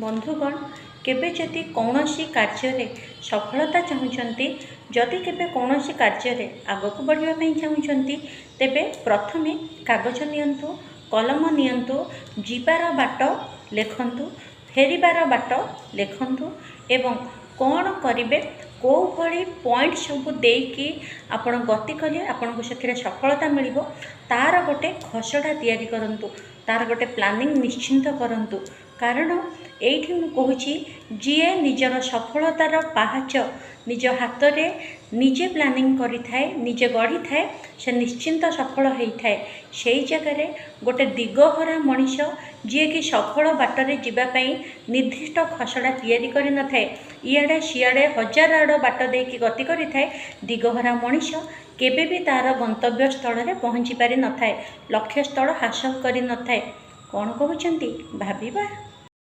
ବନ୍ଧୁଗଣ, କେବେ ଯଦି କୌଣସି କାର୍ଯ୍ୟରେ ସଫଳତା ଚାହୁଁଛନ୍ତି, ଯଦି କେବେ କୌଣସି କାର୍ଯ୍ୟରେ ଆଗକୁ ବଢ଼ିବା ପାଇଁ ଚାହୁଁଛନ୍ତି, ତେବେ ପ୍ରଥମେ କାଗଜ ନିଅନ୍ତୁ, କଲମ ନିଅନ୍ତୁ, ଯିବାର ବାଟ ଲେଖନ୍ତୁ, ଫେରିବାର ବାଟ ଲେଖନ୍ତୁ ଏବଂ କ'ଣ କରିବେ, କେଉଁ ଭଳି ପଏଣ୍ଟ ସବୁ ଦେଇକି ଆପଣ ଗତି କଲେ ଆପଣଙ୍କୁ ସେଥିରେ ସଫଳତା ମିଳିବ, ତା'ର ଗୋଟେ ଖସଡ଼ା ତିଆରି କରନ୍ତୁ, ତା'ର ଗୋଟେ ପ୍ଲାନିଂ ନିଶ୍ଚିନ୍ତ କରନ୍ତୁ। କାରଣ ଏଇଠି ମୁଁ କହୁଛି, ଯିଏ ନିଜର ସଫଳତାର ପାହାଚ ନିଜ ହାତରେ ନିଜେ ପ୍ଲାନିଂ କରିଥାଏ, ନିଜେ ଗଢ଼ିଥାଏ, ସେ ନିଶ୍ଚିନ୍ତ ସଫଳ ହେଇଥାଏ। ସେଇ ଜାଗାରେ ଗୋଟେ ଦିଗହରା ମଣିଷ, ଯିଏକି ସଫଳ ବାଟରେ ଯିବା ପାଇଁ ନିର୍ଦ୍ଦିଷ୍ଟ ଖସଡ଼ା ତିଆରି କରିନଥାଏ, ଇଆଡ଼େ ସିଆଡ଼େ ହଜାର ଆଡ଼ ବାଟ ଦେଇକି ଗତି କରିଥାଏ, ଦିଗହରା ମଣିଷ କେବେ ବି ତା'ର ଗନ୍ତବ୍ୟ ସ୍ଥଳରେ ପହଞ୍ଚି ପାରିନଥାଏ, ଲକ୍ଷ୍ୟସ୍ଥଳ ହାସଲ କରିନଥାଏ। କ'ଣ କହୁଛନ୍ତି, ଭାବିବା?